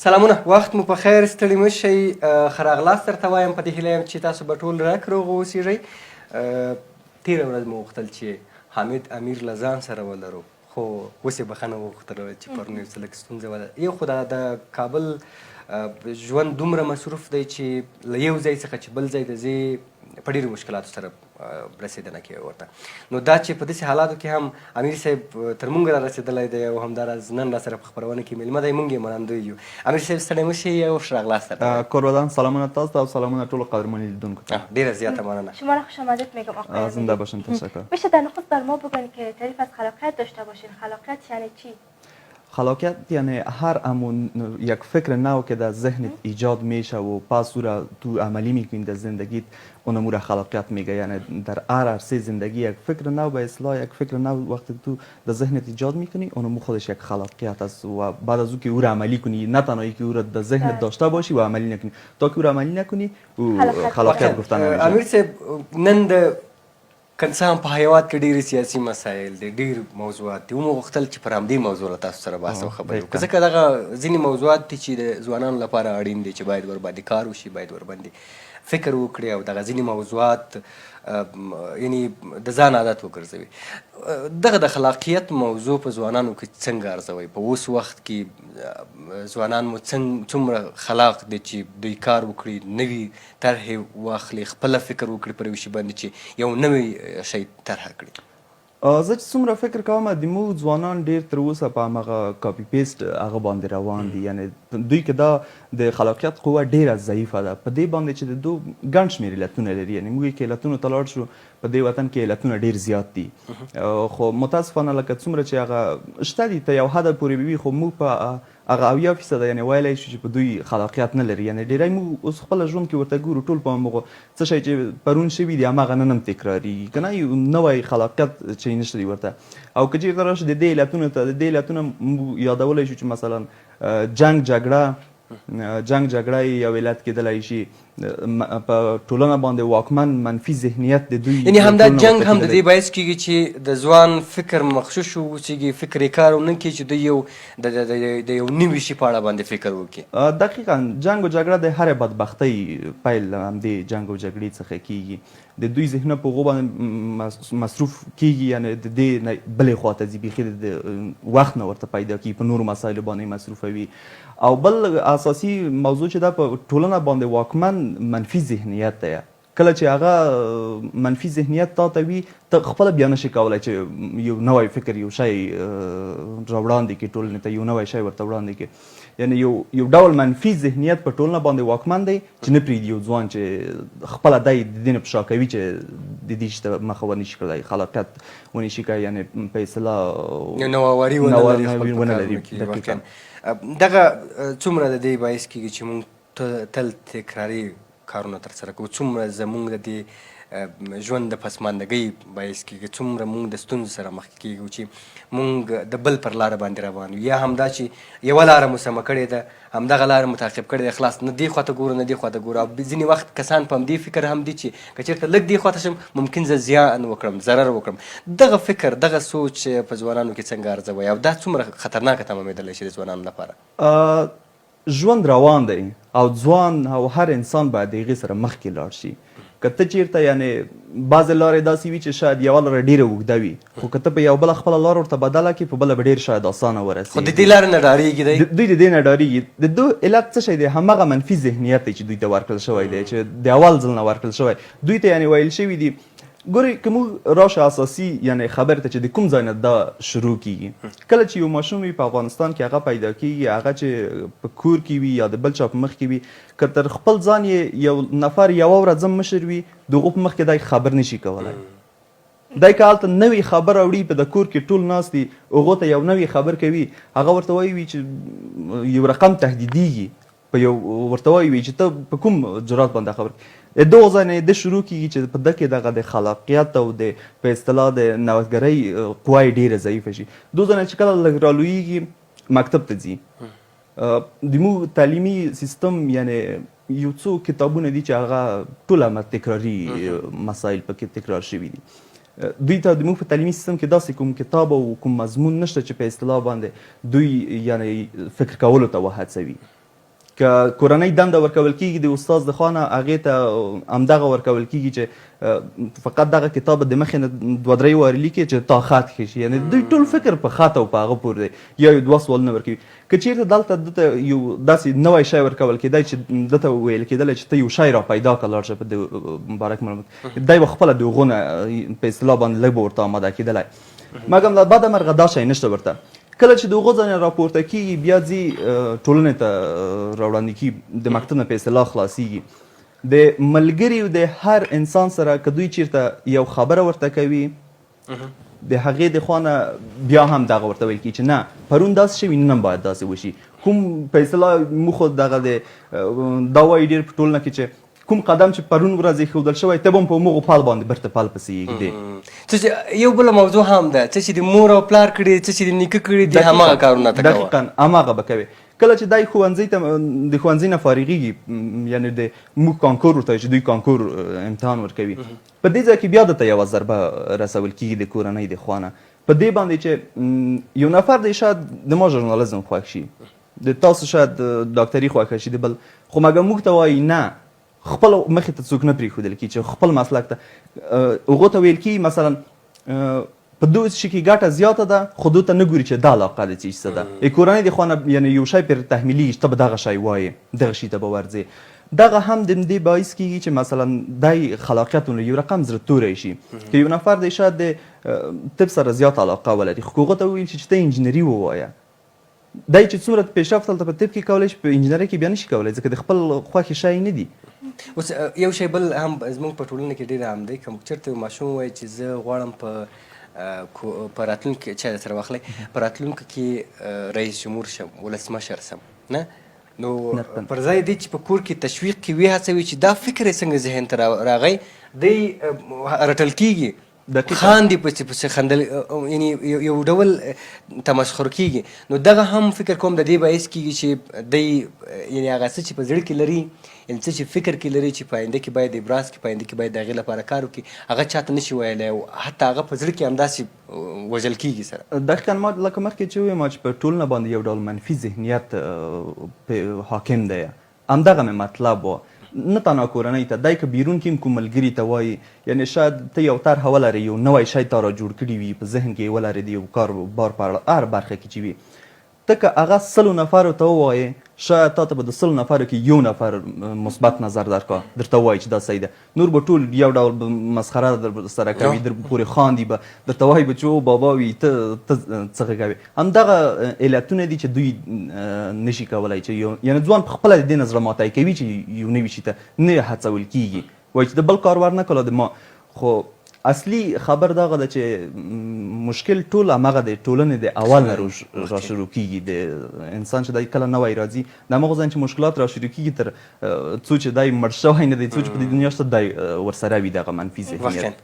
سلامونه، وخت مو په خیر، ستړي مه شئ. ښه راغلاست درته وایم. په دې هیله یم چې تاسو به ټول رک روغ اوسیږئ. تېره ورځ مو غوښتل چې حامد امیر له ځان سره ولرو، خو اوس یې بخښنه وغوښتله چې پرون یو څه لږ ستونزه وه. یو خو دا د کابل ژوند دومره مصروف دی چې له یو ځای څخه چې بل ځای ته ځې، په ډېرو مشکلاتو سره رسېدنه کوي ورته. نو دا چې په داسې حالاتو کې هم امیر صاحب تر مونږ را رسېدلی دی او همداراز نن را سره په خپرونه کې مېلمه دی، مونږ یې منندوی یو. امیر صاحب، ستړی مه شئ او ښه راغلاست درته وایم. کور ودان، سلامونه تاسو ته او سلامونه ټولو قدرمنو لیدونکو ته. ډېره زیاته مننه. شما را خوش آمدید میگم آقای زنده امیری. باشین، تشکر. میشه در نخست بر ما بگوین که تعریف از خلاقیت داشته باشین؟ خلاقیت یعنی چی؟ خلاقیت یعنی هر امون یک فکر نو که در ذهنت ایجاد میشه و پس او را تو عملی میکنی در زندگیت، اونمو را خلاقیت میگه. یعنی در هر عرصه زندگی یک فکر نو، به اصطلاح یک فکر نو وقتی تو در ذهنت ایجاد میکنی، اونمو خودش یک خلاقیت است و بعد از او که او را عملی کنی، نه تنها که او را در ذهنت داشته باشی و عملی نکنی، تا که او را عملی نکنی، او خلاقیت خلاقیت گفته نمیشه. امیر صاحب، نن د که څه هم په هیواد کې ډېری سیاسي مسایل دي، ډېر موضوعات دي، ومو غوښتل چې پر همدې موضوع له تاسو سره بحث او خبرې وکړو، ځکه دغه ځینې موضوعات دي چې د ځوانانو لپاره اړین دي چې باید ورباندې کار وشي، باید ورباندې فکر وکړي او دغه ځینې موضوعات یعنی د ځان عادت وګرځوي. دغه د خلاقیت موضوع په ځوانانو کې څنګه ارزوي؟ په اوس وخت کې ځوانان مو څومره خلاق دي چې دوی کار وکړي، نوي طرحې واخلي، خپله فکر وکړي پر یو شي باندې چې یو نوی شی طرحه کړي؟ زه چې څومره فکر کوم، د موږ ځوانان ډیر تر اوسه په همغه copy paste هغه باندې روان دي. یعنی دوی کې دا د خلاقیت قوه ډیره ضعیفه ده، په دې باندې چې د دو ګڼ شمېر علتونه لري. یعنی موږ کې علتونو ته لاړ شو، په دې وطن کې علتونه ډیر زیات دي، خو متاسفانه لکه څومره چې هغه شته دي، ته یو حده پورې وي، خو موږ په هغه 70 فیصده یعنی ویلی شو چې په دوی خلاقیت نه لري. یعنی ډیری موږ اوس خپل ژوند کې ورته ګورو، ټول په همغو څه شی چې پرون شوي دي، هماغه نن هم تکراریږي، که نه یو نوی خلاقیت چې نشته دی ورته. او که چیرته راشو د دې علتونو ته، د دې علتونه موږ یادولی شو چې مثلا جنگ جګړه یو علت کېدلی شي، په ټولنه باندې واکمن منفي ذهنیت د دوی یعنی همدا ټولنه جنگ ورته هم د کېدلی. دې باعث کیږي چې د ځوان فکر مغشوش واوسیږي، فکر یې کار ونه کړي چې دوی یو د د د د یو نوي شي په اړه باندې فکر وکړي. دقیقا، جنگ و جګړه د هر بدبختۍ پیل له همدې جنگ و جګړې څخه کیږي. د دوی ذهنونه په هغو باندې مصروف کیږي، یعنی د دې نه بلې خواته ځي، بیخي د وخت نه ورته پیدا کیږي، په نورو مسایلو باندې مصروفوي. او بل اساسي موضوع چې دا په ټولنه باندې واکمن منفي ذهنیت دی. کله چې هغه منفي ذهنیت تا ته وي، ته خپله بیا نشي کولای چې یو نوی فکر، یو شی راوړاندې کړي ټولنې ته، یو نوی شی ورته وړاندې کړي. یعنی یو ډول منفي ذهنیت په ټولنه باندې واکمن دی چې نه پرېږدي یو ځوان چې خپله دی د دې نه په شا کوي چې د دې شي ته مخه ونه شي کړلی، خلاقیت ونه شي کړی، یعنی په اصطلاح یو نوآوري ونه لري خپل په ونه لري. کارونو کې. دقیقاً. واقعا دغه څومره د دې باعث کیږي چې مونږ تل تکراري کارونه ترسره کوو؟ څومره زمونږ د دې ژوند د پسماندګۍ باعث کیږي؟ څومره مونږ د ستونزو سره مخ کیږو چې مونږ د بل پر لاره باندې روان یو، یا هم دا چې یوه لاره مو سمه کړې ده، همدغه لاره مو تعقیب کړې ده، خلاص، نه دې خواته ګورو، نه دې خواته ګورو؟ او ځینې وخت کسان په همدې فکر هم دي چې که چېرته لږ دې خواته شم، ممکن زه زیان وکړم، ضرر وکړم. دغه فکر، دغه سوچ په ځوانانو کې څنګه ارزوي او دا څومره خطرناکه تمامېدلی شي د ځوانانو لپاره؟ ژوند روان دی او ځوان او هر انسان باید د هغې سره مخکې لاړ شي. که ته چیرته، یعنی بعضې لارې داسې وي چې شاید یوه لاره ډېره اوږده وي، خو که ته په یو بله خپله لار ورته بدله کړې، په بله به ډېر شاید اسانه ورسېږي. خو د دې لارې نه ډارېږي دی. دوی د دې نه ډارېږي. د دوی علت څه شی دی؟ هماغه منفي ذهنیت دی چې دوی ته ورکړل شوی دی، چې د اول ځل نه ورکړل شوی دوی ته، یعنی ویل شوي دي. ګورئ، که موږ راشه اساسي یعنی خبرې ته چې د کوم ځای نه دا شروع کیږي، کله چې یو ماشوم وي په افغانستان کې، هغه پیدا کیږي، هغه چې په کور کې وي یا د بل چا په مخ کې وي، که تر خپل ځان یې یو نفر یوه ورځ هم مشر وي، د هغو په مخ کې دی خبر نشي کولای. دی که هلته نوې خبر راوړي، په د کور کې ټول ناست دي، هغو ته یو نوې خبر کوي، هغه ورته وایي چې یو رقم تهدیدیږي، په یو ورته وایي چې ته په کوم جرات باندې خبر. د دغه ځای نه د شروع کیږي چې په ده کې دغه د خلاقیت او د په اصطلاح د نوښتګرۍ قوه یې ډېره ضعیفه شي. دو ځای نه چې کله لږ رالویږي، مکتب ته ځي، د موږ تعلیمي سیستم یعنی یو څو کتابونه دي چې هغه ټول همه تکراري مسایل پکې تکرار شوي دي. دوی ته د موږ په تعلیمي سیستم کې داسې کوم کتاب او کوم مضمون نشته چې په اصطلاح باندې دوی یعنی فکر کولو ته وهڅوي. که کورنۍ دنده ورکول کیږي د استاد د خوا نه، هغې ته همدغه ورکول کیږي چې فقط دغه کتاب د مخې نه دوه درې وارې لیکې چې تا خط ښه شي. یعنې دوی ټول فکر په خط او په هغه پورې دی، یا یو دوه سوالونه ورکوي. که چیرته دلته ده ته یو داسې نوی شی ورکول کېدای چې ده ته ویل کېدلی چې ته یو شی را پیدا کړه، لاړ شه په دې مبارک معلومات، دی به خپله د هغو نه په اصطلاح باندې لږ به ورته آماده کېدلی. مګم له بده مرغه دا شی نشته ورته. کله چې د هغو ځای نه راپورته کېږي، بیا ځي ټولنې ته راوړاندې کېږي، د مکتب نه په اصطلاح خلاصېږي. د ملګري او د هر انسان سره که دوی چیرته یو خبره ورته کوي، د هغې د خوا نه بیا هم دغه ورته ویل کېږي چې نه، پرون داسې شوي، نن هم باید داسې وشي. کوم په اصطلاح موږ خو دغه د دا وایي ډېر په ټولنه کې چې کوم قدم چې پرون ورځ ایښودل شوی، ته به هم په همغو پل باندې بیرته پل پسې ایږدې. څه چې یو بله موضوع هم ده، څه چې د مور او پلار کړي، څه چې د نیکه کړي دي، هماغه کارونه ته کوه. دقیقاً هماغه به کوې. کله چې دی ښوونځي ته د ښوونځي نه فارغېږي، یعنې د موږ کانکور ورته وایو چې دوی کانکور امتحان ورکوي، په دې ځای کې بیا ده ته یوه ضربه رسول کېږي د کورنۍ د خوا نه، په دې باندې چې یو نفر دی شاید د ما ژورنالیزم خوښ شي، د تاسو شاید ډاکټري خوښه شي، د بل خو مګر موږ ته وایي نه، خپل مخې ته څوک نه پرېښودل کېږي چې خپل مسلک ته هغو ته ویل کېږي. مثلا په دوه شي کې ګټه زیاته ده، خو دوی ته نه ګوري چې دا علاقه د څه څه ده. ای کورنۍ د خوا نه یعنې یو شی پر تحمیلیږي چې ته به دغه شی وایې، دغه شي ته به ورځې. دغه هم د دې باعث کېږي چې مثلا دی خلاقیت ولري، یو رقم زړه توری شي. که یو نفر دی شاید د طب سره زیات علاقه ولري، خو که هغه ته وویل شي چې ته انجینري ووایه، دی چې څومره پیشرفت هلته په طب کې کولی شي، په انجینرۍ کې بیا نشي کولی، ځکه د خپل خوښې شی نه دي. اوس یو شی بل هم زموږ په ټولنه کې ډېر عام دی، که چېرته یو ماشوم ووایي چې زه غواړم په راتلونکي کې چای درسره واخلئ، په راتلونکي کې رئیس جمهور شم، ولسمشر شم، نه نو پر ځای دی چې په کور کې تشویق کې وی هڅوي چې دا فکر یې څنګه ذهن ته راغی، دی رټل کېږي، خاندي پسې پسې خندل، یعنی یو ډول تمسخر کېږي. نو دغه هم فکر کوم د دې باعث کېږي چې دی یعنی هغه څه چې په زړه کې لري، یعنی څه چې فکر کې لري چې په آینده کې باید ابراز کړي، په آینده کې باید د هغې لپاره کار وکړي، هغه چاته نشي ویلی او حتی هغه په زړه کې همداسې وژل کېږي سره. دقیقاً ما لکه مخکې چې وویم چې په ټولنه باندې یو ډول منفي ذهنیت حاکم دی، همدغه مې مطلب و. نه تنها کورنۍ ته، دی که بیرون کې هم کوم ملګري ته وایي، یعنې شاید ته یو طرحه ولرې، یو نوی شی تا را جوړ کړي وي، په ذهن کې یې ولرې، د یو کار بار په اړه هر برخه کې چې وي، ته که هغه سلو نفرو ته ووایې، شاید تا ته به د سلو نفرو کې یو نفر مثبت نظر درکا، درته وایي چې دا صحیح ده، نور به ټول یو ډول به مسخره در سره کوي، در پورې خاندي به، درته وایي به چې او بابا وي ته ته څه غږوې. همدغه علتونه دي چې دوی نشي کولی چې یو یعنې ځوان په خپله د دې نه زړه ماتی کوي چې یو نوي شي ته نه هڅول کېږي، وایي چې د بل کار ور نه کړه د ما. خو اصلي خبر دغه ده چې مشکل ټول همغه د ټولنې د اول نه را شروع کېږي. د انسان چې دی کله نوی راځي، د همغو ځای چې مشکلات را شروع کېږي تر څو چې دی مړ شوی نه دی، څو چې په دې دنیا شته دی ورسره وي دغه منفي ذهنیت.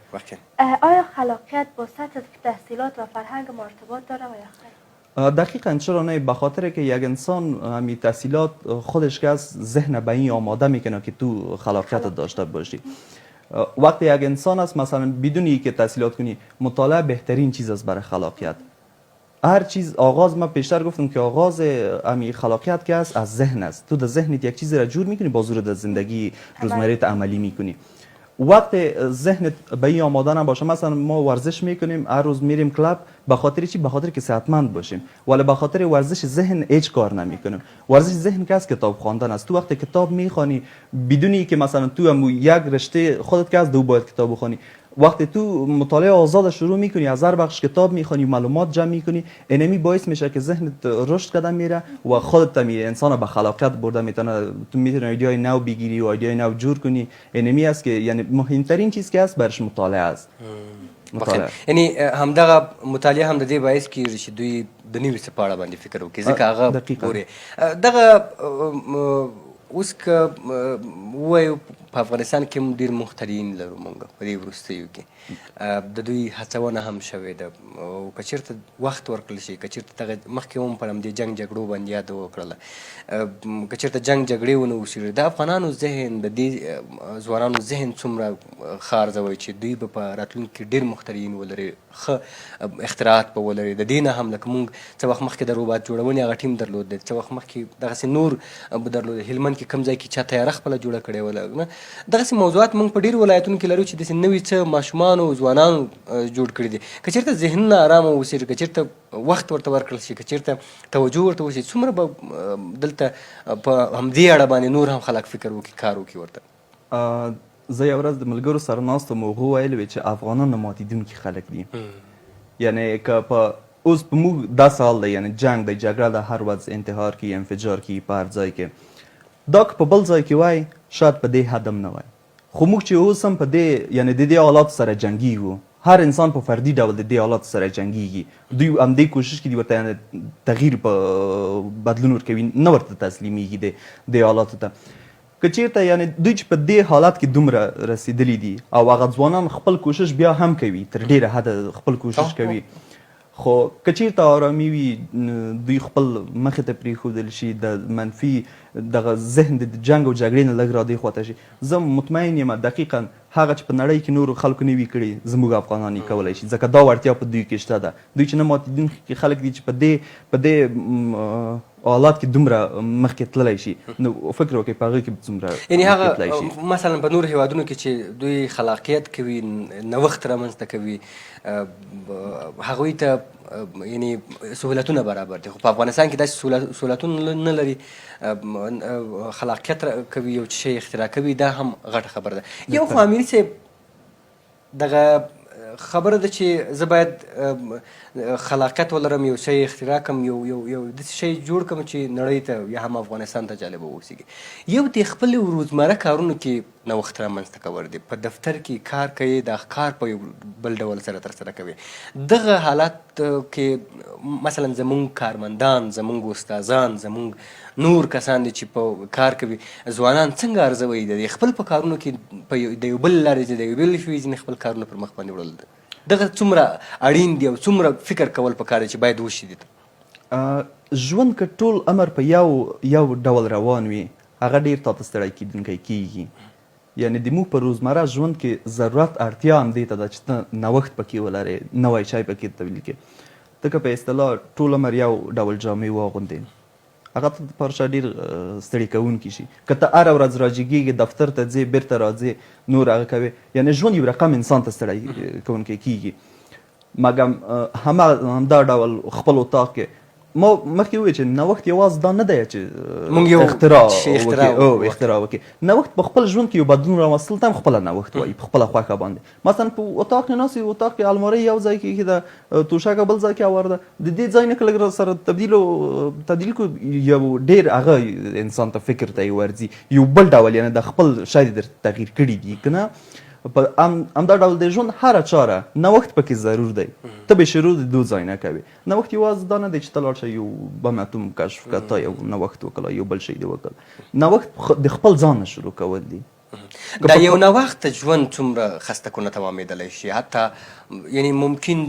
آیا خلاقیت با سطح تحصیلات و فرهنگ ما ارتباط داره و یا خیر؟ دقیقاً چرا نه، به خاطر که یک انسان همی تحصیلات خودش که از ذهن به این آماده میکنه که تو خلاقیت داشته باشی. وقتی یک انسان است مثلا بدون اینکه تحصیلات کنی، مطالعه بهترین چیز است برای خلاقیت. هر چیز آغاز، من پیشتر گفتم که آغاز همی خلاقیت که است از ذهن است. تو در ذهنت یک چیزی را جور میکنی، باز رو در زندگی روزمره عملی میکنی. وقت ذهنت به این آماده نباشه، مثلا ما ورزش میکنیم، هر روز میریم کلاب، به خاطر چی؟ به خاطر که صحتمند باشیم، ولی به خاطر ورزش ذهن هیچ کار نمیکنیم. ورزش ذهن که از کتاب خواندن است. تو وقتی کتاب میخوانی بدون اینکه مثلا تو هم یک رشته خودت که از دو باید کتاب بخوانی، وقتی تو مطالعه آزاد شروع میکنی، از هر بخش کتاب میخوانی، معلومات جمع میکنی، اینمی باعث میشه که ذهنت رشد کردن میره و خودت می انسان به خلاقیت برده میتونه. تو میتونی ایده نو بگیری و ایده نو جور کنی. اینمی است که یعنی مهمترین چیز که است برش مطالعه است. مطالعه یعنی همدغه مطالعه هم د دې باعث کیږي چې دوی د نوي څه په اړه باندې فکر وکړي، ځکه هغه ګوري دغه اوس که ووایو په افغانستان کې هم ډېر مخترعین لرو مونږ په دې وروستیو کې، د دوی هڅونه هم شوې ده، او که چېرته وخت ورکړل شي، که چېرته دغه مخکې هم پر همدې جنګ جګړو باندې یاد وکړله، که چېرته جنګ جګړې ونه اوسېږي، د افغانانو ذهن، د دې ځوانانو ذهن څومره ښه ارزوي چې دوی به په راتلونکي کې ډېر مخترعین ولري، ښه اختراعات به ولري. د دې نه هم لکه مونږ څه وخت مخکې د روبات جوړونې هغه ټیم درلود دی، څه وخت مخکې دغسې نور به درلود، هلمند کې کوم ځای کې چا طیاره خپله جوړه کړې وه، دغسې موضوعات مونږ په ډېرو ولایتونو کې لرو چې داسې نوي څه ماشومانو او ځوانانو جوړ کړي دي. که چېرته ذهنونه ارامه اوسېږي، که چېرته وخت ورته ورکړل شي، که چېرته توجه ورته وشي، څومره به دلته په همدې اړه باندې نور هم خلک فکر وکړي، کار وکړي ورته. زه یو ورځ د ملګرو سره ناست وم، هغو ویل وي چې افغانان نه ماتېدونکي خلک دي، یعنې که په اوس په موږ داسې حال دی، یعنې جنګ دی، جګړه ده، هر ورځ انتحار کیږي، انفجار کیږي په هر ځای کې، دا که په بل ځای کې وای شاید په دې حد هم نه وای، خو موږ چې اوس هم په دې یعنې د دې حالاتو سره جنګیږو، هر انسان په فردي ډول د دې حالاتو سره جنګیږي، دوی همدې کوشش کې دي ورته یعنې تغییر په بدلون ورکوي، نه ورته تسلیمیږي دې حالاتو ته. که چیرته یعنې دوی چې په دې حالت کې دومره رسیدلي دي او هغه ځوانان خپل کوشش بیا هم کوي، تر ډیره حده خپل کوشش کوي، خو که چیرته آرامي وي، دوی خپل مخې ته پرېښودل شي، د منفي دغه ذهن د جنګ او جګړې نه لږ را دې خواته شي، زه مطمئن یم دقیقا هغه چې په نړۍ کې نورو خلکو نه وي کړي زموږ افغانان یې کولی شي، ځکه دا وړتیا په دوی کې شته ده. دوی چې نه ماتېدونکي خلک دي چې په دې حالات کې دومره مخکې تللی شي، نو فکر وکړئ په هغه کې څومره یعنی مخکې تللی شي. هغه مثلا په نورو هیوادونو کې چې دوی خلاقیت کوي، نوښت رامنځته کوي، هغوی ته یعنی سهولتونه برابر دي، خو په افغانستان کې داسې سهولتونه نه لري، خلاقیت کوي، یو شی اختراع کوي، دا هم غټه خبره ده. یو خو امیري صاحب دغه خبره ده چې زه باید خلاقیت ولرم، یو شی اختراع کړم، یو یو یو داسې شی جوړ کړم چې نړۍ ته یا هم افغانستان ته جالبه واوسېږي. یو د خپل روزمره کارونو کې نوښت رامنځته کول دي، په دفتر کې کار کوي، دا کار په یو بل ډول سره ترسره کوي. دغه حالت کې مثلا زمونږ کارمندان، زمونږ استادان، زمونږ نور کسان دي چې په کار کوي، ځوانان څنګه ارزوي د خپل په کارونو کې په د یو بل لارې چې د یو بل شوي ځینې خپل کارونه پر مخ باندې وړل، دغه څومره اړین دي او څومره فکر کول پکار دي چې باید وشي دي؟ ژوند که ټول امر په یو یو ډول روان وي، هغه ډیر تاته ستړی کیدونکی کیږي. یعنې د موږ په روزمره ژوند کې ضرورت اړتیا هم دې ته ده چې ته نوښت پکې ولرې، نوی شی پکې تولید کړې. ته که په اصطلاح ټول عمر یو ډول جامې واغوندې، هغه ته لپاره شاید ډېر ستړي کوونکي شي. که ته هره ورځ راجګېږې، دفتر ته ځې، بېرته راځې، نور هغه کوې، یعنې ژوند یو رقم انسان ته ستړی کوونکی کیږي. مګم همدا ډول خپل اتاق کې ما مخکې وویل چې نوښت یوازې دا نه دی چې مونږ یو اختراع شی اختراع وکړي، او اختراع وکړي. نوښت په خپل ژوند کې یو بدلون راوستل ته هم خپله نوښت وایي، په خپله خوښه باندې. مثلا په اتاق کې ناست یې، اتاق کې المارۍ یو ځای کې ایښې ده، توشکه بل ځای کې اواره ده، د دې ځای نه که لږ سره تبدیل کړو، یو ډېر هغه انسان ته فکر ته یې ورځي، یو بل ډول، یعنې د خپل شی دې درته تغییر کړي دي که نه. په همدا ډول د ژوند هره چاره نوښت پکې ضرور دی، ته به شروع د دو ځای نه کوې. نوښت یوازې دا نه دی چې ته لاړ شه یو بم اتوم کشف کړه، تا یو نوښت وکړ، یو بل شی دې وکړ. نوښت د خپل ځان نه شروع کول دي. دا یو نوښت ژوند څومره خسته کونه تمامېدلی شي، حتی یعنی ممکن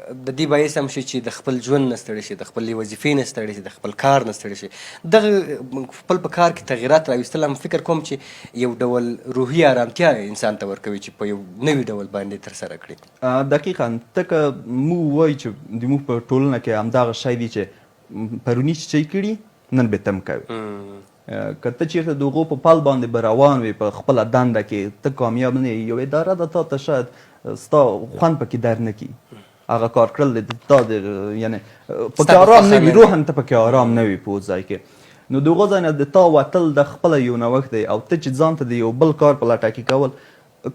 د دې باعث هم شي چې د خپل ژوند نه ستړي شي، د خپلې وظیفې نه ستړي شي، د خپل کار نه ستړي شي. دغه خپل په کار کې تغیرات راوستل هم فکر کوم چې یو ډول روحي آرامتیا انسان ته ورکوي چې په یو نوي ډول باندې ترسره کړي. دقیقاً. ته که موږ وایو چې د موږ په ټولنه کې همدغه شی دی چې پروني چې چي کړي نن به تم کوي. که ته چیرته د هغو په پل باندې به روان وې، په خپله دنده کې ته کامیاب نه یې، یو اداره ده تا ته شاید ستا خوند پکې در نه کړي، هغه کار کړل دی تا د یعنې پکې آرام نه وي، روحاً ته پکې آرام نه وي په ځای کې. نو د هغو ځای نه د تا وتل د خپله یو نوښت دی، او ته چې ځان ته د یو بل کار په لټه کې کول،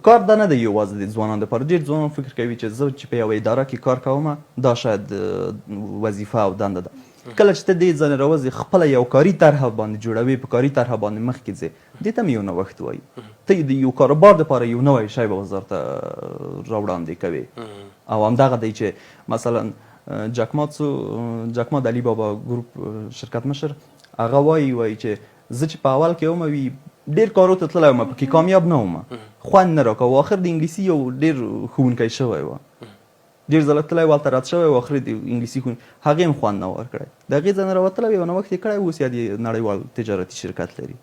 کار دا نه دی یوازې د ځوانانو دپاره. ډېر ځوانان فکر کوي چې زه چې په یوه اداره کې کار کوم دا شاید وظیفه او دنده ده. کله چې ته دې ځای نه راوځې، خپله یو کاري طرحه باندې جوړوې، په کاري طرحه باندې مخکې ځې، دې ته هم یو نوښت وایي. ته د یو کاروبار دپاره یو نوی شی به بازار ته راوړاندې کوې. او همدغه دی چې مثلا جک ما د علي بابا ګروپ شرکت مشر، هغه وایي چې زه چې په اول کې وم وي ډېر کارو ته تللی وم، پکې کامیاب نه وم، خوند نه راکاوه. آخر د انګلیسي یو ډېر ښوونکی شوی و، ډېر ځله تللی و، هلته رد شوی و، آخر د انګلیسي ښوونکی هغې هم خوند نه ورکړی. د هغې ځای نه راوتلی و، یو نوښت یې کړی، اوس یا د نړیوال تجارتي شرکت لري.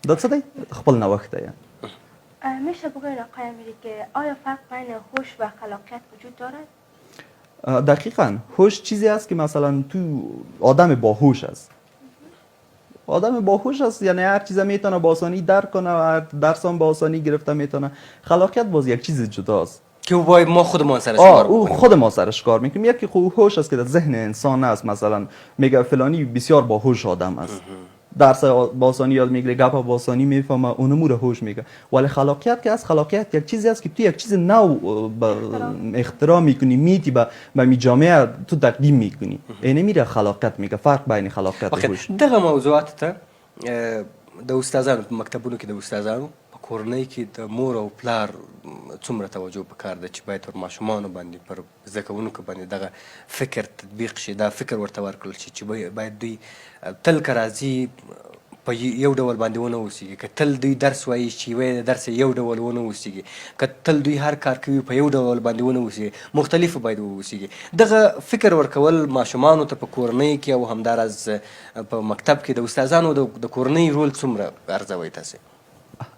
دا څه دی؟ خپل نوښت دی. میشه بگوین آقای امیری که آیا فرق بین هوش و خلاقیت وجود دارد؟ دقیقا. هوش چیزی است که مثلا تو آدم باهوش است، آدم باهوش است، یعنی هر چیز میتونه با آسانی درک کنه، هر درس هم با آسانی گرفته میتونه. خلاقیت باز یک چیز جداست که او باید ما خودمان سرش کار او بکنیم. خود ما سرش کار میکنیم. یکی خو هوش است که در ذهن انسان است، مثلا میگه فلانی بسیار باهوش آدم است، درس با آسانی یاد میگیره، گپ با آسانی میفهمه، اونمو رو هوش میگه. ولی خلاقیت که است، خلاقیت یک چیزی است که تو یک چیز نو اختراع میکنی، میتی به می جامعه تو تقدیم میکنی، اینه میره خلاقیت میگه. فرق بین خلاقیت و هوش. دغه موضوعات ته د استادانو په مکتبونو کې، د استادانو په کورنۍ کې د مور او پلار څومره توجه پکار ده چې باید پر ماشومانو باندې، پر زده کوونکو باندې دغه فکر تطبیق شي، دا فکر ورته ورکړل شي چې باید دوی تل که راځي په یو ډول باندې ونه اوسېږي، که تل دوی درس وایي چې وایي د درس یو ډول ونه اوسېږي، که تل دوی هر کار کوي په یو ډول باندې ونه اوسېږي، مختلف باید واوسېږي. دغه فکر ورکول ماشومانو ته په کورنۍ کې او همداراز په مکتب کې د استادانو د کورنۍ رول څومره ارزوئ تاسې؟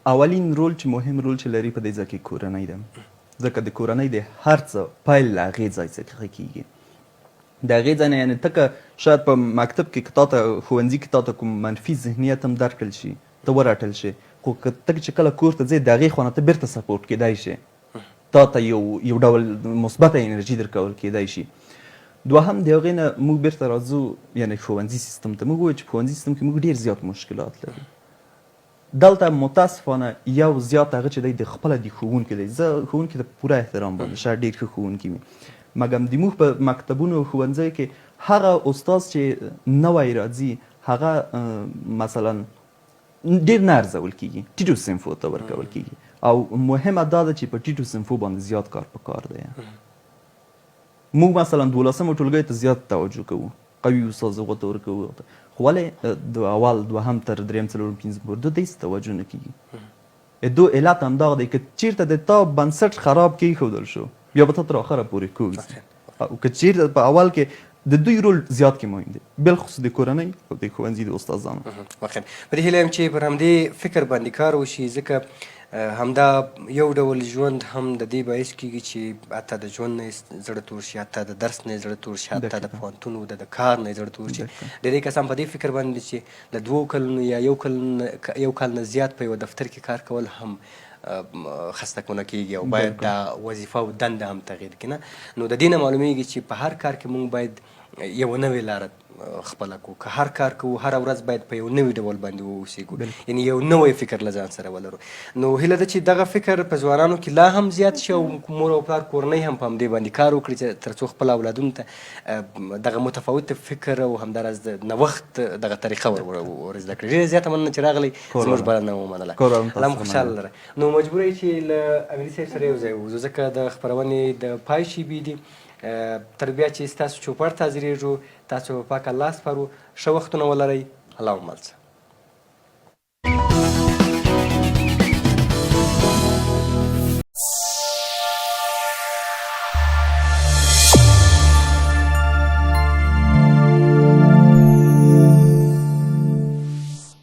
اولین رول چې مهم رول چې لري په دې ځای کې کورنۍ ده، ځکه د کورنۍ د هر څه پیل له هغې ځای څخه کېږي. د هغې ځای نه، یعنې ته که شاید په مکتب کې که تا ته ښوونځي کې تا ته کوم منفي ذهنیت هم درکړل شي، ته ورټل شې، خو که ته چې کله کور ته ځې د هغې خوا نه ته بیرته سپورټ کېدای شې، تا ته یو ډول مثبته انرژي درکول کېدای شي. دوهم د هغې نه موږ بیرته راځو یعنې ښوونځي سیستم ته. موږ وایو چې په ښوونځي سیستم کې موږ ډېر زیات مشکلات لرو. دلته متاسفانه یو زیات هغه چې دی د خپله د ښوونکي دی. زه ښوونکي ته پوره احترام باندې، شاید ډېر ښه ښوونکي وي، مګم د موږ په مکتبونو او ښوونځیو کې هغه استاد چې نوی راځي هغه مثلا ډېر نه ارزول کېږي، ټیټو صنفو ته ورکول کېږي. او مهمه دا ده چې په ټیټو صنفو باندې زیات کار پکار دی. موږ مثلا دولسمو ټولګیو ته زیات توجه کوو، قوي استاد هغو ته ورکوو، خو ولې د اول دوهم تر دریم څلورم پنځم پورې دوی ته هېڅ توجه نه کېږي. دو علت همدغه دی، که چیرته د تا بنسټ خراب کېښودل شو بیا به تا تر آخره پورې کوږ ځي. او که چیرته په اول کې د دوی رول زیات کې مهم دی، بالخصوص د کورنۍ او د ښوونځي د استادانو. واقعا په دې هیله یم چې پر همدې فکر باندې کار وشي، ځکه همدا یو ډول ژوند هم د دې باعث کېږي چې حتی د ژوند نه یې زړه تور شي، حتی د درس نه یې زړه تور شي، حتی د پوهنتون او د کار نه یې زړه تور شي. ډېری کسان په دې فکر باندې چې د 2 کلونو یا یو کال نه زیات په یوه دفتر کې کار کول هم خسته کونه کېږي او باید دا وظیفه او دنده هم تغییر کړي. نه نو د دې نه معلومېږي چې په هر کار کې موږ باید یوه نوې لاره خپله کړو. که هر کار کوو هره ورځ باید په یو نوي ډول باندې واوسېږو، یعنې یو نوی فکر له ځان سره ولرو. نو هیله ده چې دغه فکر په ځوانانو کې لا هم زیات شي او مور او پلار کورنۍ هم په همدې باندې کار وکړي چې تر څو خپل اولادونو ته دغه متفاوت فکر او همداراز د نوښت دغه طریقه ور زده کړي. ډېره زیاته مننه چې راغلی، زموږ بلنه ومنله. الله مو خوشحاله لره. نو مجبور یې چې له امیري صاحب سره یو ځای ووځو، ځکه د خپرونې د پای شېبې دي. تر بیا چې ستاسو چوپړ ته حاضرېږو، تاسو په پاک الله سپارو. ښه وختونه ولرئ. الله مو مل شه.